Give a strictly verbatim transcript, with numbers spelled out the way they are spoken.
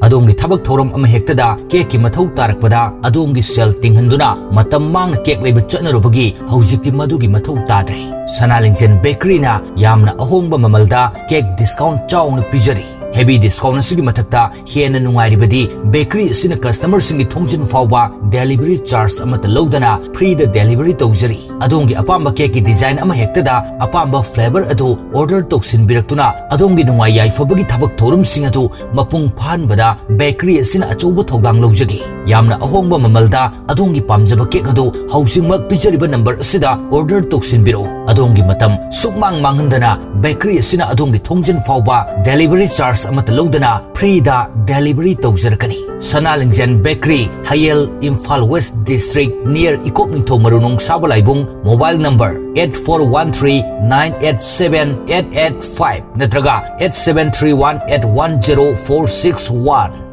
ꯑꯗꯣꯝꯒꯤ ꯊꯕꯛ ꯊꯧꯔꯝ ꯑꯃ ꯍꯦꯛꯇꯗ ꯀꯦꯛꯀꯤ ꯃꯊꯧ ꯇꯥꯔꯛꯄꯗ ꯑꯗꯣꯝꯒꯤ ꯁꯦꯜ ꯇꯤꯡꯍꯟꯗꯨꯅ ꯃꯇꯝ ꯃꯥꯡꯅ ꯀꯦꯛ ꯂꯩꯕ ꯆꯠꯅꯔꯨꯕꯒꯤ ꯍꯧꯖꯤꯛꯇꯤ ꯃꯗꯨꯒꯤ ꯃꯊꯧ ꯇꯥꯗ꯭ꯔꯦ꯫ ꯁꯅꯥ ꯂꯤꯡꯖꯦꯜ ꯕꯦꯀꯔꯤꯅ ꯌꯥꯝꯅ ꯑꯍꯣꯡꯕ ꯃꯃꯜꯗ ꯀꯦꯛ ꯗꯤꯁꯀꯥꯎꯟ ꯆꯥꯎꯅ ꯄꯤꯖꯔꯤ꯫ ꯍꯦꯚꯤ ꯗꯤꯁꯀꯥꯎꯟ ꯑꯁꯤꯒꯤ ꯃꯊꯛꯇ ꯍꯦꯟꯅ ꯅꯨꯡꯉꯥꯏꯔꯤꯕꯗꯤ ꯕꯦꯀꯔꯤ ꯑꯁꯤꯅ ꯀꯁꯇꯃꯔꯁꯤꯡꯒꯤ ꯊꯣꯡꯖꯤꯟ ꯐꯥꯎꯕ ꯗꯦꯂꯤꯚꯔꯤ ꯆꯥꯔꯖ ꯑꯃꯠꯇ ꯂꯧꯗꯅ ꯐ꯭ꯔꯤꯗ ꯗꯦꯂꯤꯚꯔꯤ ꯇꯧꯖꯔꯤ꯫ ꯑꯗꯣꯝꯒꯤ ꯑꯄꯥꯝꯕ ꯀꯦꯛꯀꯤ ꯗꯤꯖꯥꯏꯟ ꯑꯃ ꯍꯦꯛꯇꯗ ꯑꯄꯥꯝꯕ ꯐ꯭ꯂꯦꯚꯔ ꯑꯗꯨ ꯑꯣꯔꯗꯔ ꯇꯧꯁꯤꯟꯕꯤꯔꯛꯇꯨꯅ ꯑꯗꯣꯝꯒꯤ ꯅꯨꯡꯉꯥꯏ ꯌꯥꯏꯐꯕꯒꯤ ꯊꯕꯛ ꯊꯧꯔꯝꯁꯤꯡ ꯑꯗꯨ ꯃꯄꯨꯡ ꯐꯥꯍꯟꯕꯗ ꯕꯦꯀꯔꯤ ꯑꯁꯤꯅ ꯑꯆꯧꯕ ꯊꯧꯗꯥꯡ ꯂꯧꯖꯒꯦ꯫ ꯌꯥꯝꯅ ꯑꯍꯣꯡꯕ ꯃꯃꯜꯗ ꯑꯗꯣꯝꯒꯤ ꯄꯥꯝꯖꯕ ꯀꯦꯛ ꯑꯗꯨ ꯍꯧꯖꯤꯛꯃꯛ ꯄꯤꯖꯔꯤꯕ ꯅꯝꯕꯔ ꯑꯁꯤꯗ ꯑꯣꯔꯗꯔ ꯇꯧꯁꯤꯟꯕꯤꯔꯛꯎ꯫ ꯑꯗꯣꯝꯒꯤ ꯃꯇꯝ ꯁꯨꯛꯃꯥꯡ ꯃꯥꯡꯍꯟꯗꯅ ꯕꯦꯀꯔꯤ ꯑꯁꯤꯅ ꯑꯗꯣꯝꯒꯤ ꯊꯣꯡꯖꯤꯟ ꯐꯥꯎꯕ ꯗꯦꯂꯤꯚꯔꯤ ꯆꯥꯔꯖ ꯑꯃꯠꯇ ꯂꯧꯗꯅ ꯐ꯭ꯔꯤꯗ ꯗꯦꯂꯤꯚꯔꯤ ꯇꯧꯖꯔꯛꯀꯅꯤ꯫ Sana Lingjel bakery, Hayel, Imphal west district, near ꯏꯀꯣꯛ ꯅꯤꯡꯊꯧ ꯃꯔꯨ ꯅꯣꯡꯁꯥꯕ ꯂꯥꯏꯕꯨꯡ꯫ Mobile number eight four one three nine eight seven eight eight five ꯅꯠꯇ꯭ꯔꯒ eight seven three one eight one zero four six one꯫